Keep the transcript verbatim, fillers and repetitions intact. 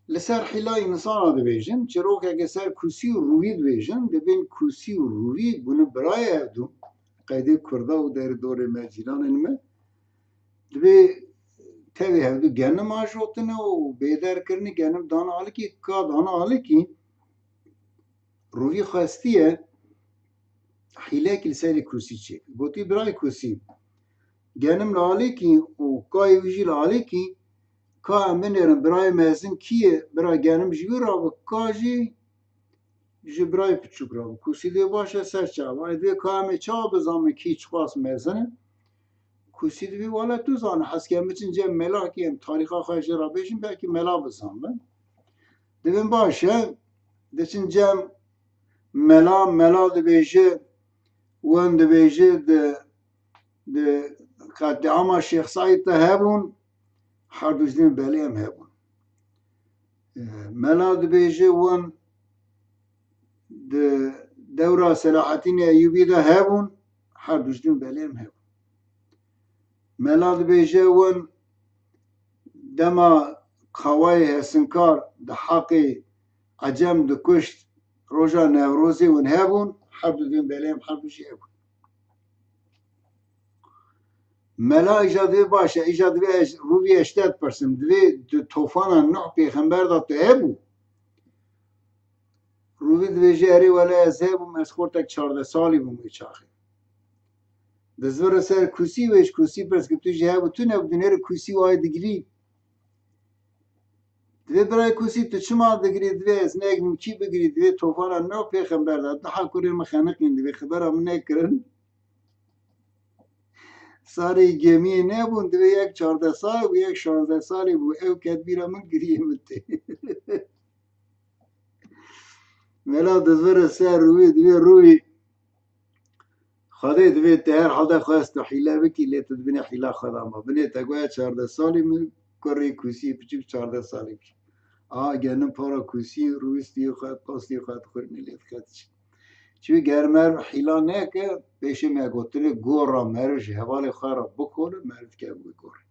Li ser hîla însana dibêjin, çirokeke ser Kûsî û Rûvî dibêjin, dibên Kûsî û Rûvî bûne birayê hevdû. Qeydê Kurda û derê dorê me cîranên me. Dibê tevê hevdû genim ajotine û bêder kirine, genim dana alikî, ka dana alikî, Rûvî xwestiye hîlekî li serê Kûsî çêke. Gotî, birayê Kûsî, genim li alîkî û kayê wî jî li alîkî, ka em binêrin birayê mezin kî ye, bira genim ji wî re be, ka jî ji birayê piçûk re be. Kûsî dibê, baş e, ser çava. Ê dibê, ka em ê çawa bizanin kî çiqas mezin e? Kûsî dibê, wele tu zane, hez ke em biçin cem mela kî em tarîxa xwe jê re bêjin, belkî mela bizanibin. Dibên, baş e, diçin cem mela, mela dibêje, wan dibêje di, di qetlîama Şêx Seîd de hebûn, her du jî dibên belê em hebûn. E, mela dibêje wan di dewra Selahattînê Eyûbî de hebûn, her du jî dibên belê em hebûn. Mela dibêje wan dema qawayê hesinkar di heqê Ecem dikuşt, roja Newrozê wan hebûn, her du dibên belê em her du jî hebûn. Mela îja dibê, baş e, îja dibê ez, Rûvî, ez ji te dipirsim, dibê di tofana Nuh pêxember de tu hebû? Rûvî dibêje, erê wele ez hebûm, ez xortek çardeh salî bûm wê çaxê. Dizvire ser Kûsî, wê ji Kûsî pirs kir, tu jî hebû, tu nebû, dinêre Kûsî wayê digirî. Dibê, birayê Kûsî, tu çima digirî? Dibê, ez neyek nimkî bigirî, dibê tofana Nuh pêxember de, daha kurê min xeniqîn, dibê xibera min nekirin. Sarê gemiyê nebûn, dibê yek çardeh salî bû, yek şazdeh salî bû, ew ket bîra min, giriyê min tê. Mela dizvire ser Rûvî, dibê, Rûvî, Xwedê dibê te her halde xwest tu hîle bikî, lê tu dibînî hîla xwe de ma. Binê te goya çardeh salî min, kurê Kûsî piçûk çardeh salî bû. A genim para Kûsî, Rûvî stûyê xwe, pa stûyê xwe dixwîne, lê dixe diçe. Çi ger meriv hîla neke, pêşê me gotinê, gor re meriv ji hevalê xwe re bikole, meriv dike wê gorê.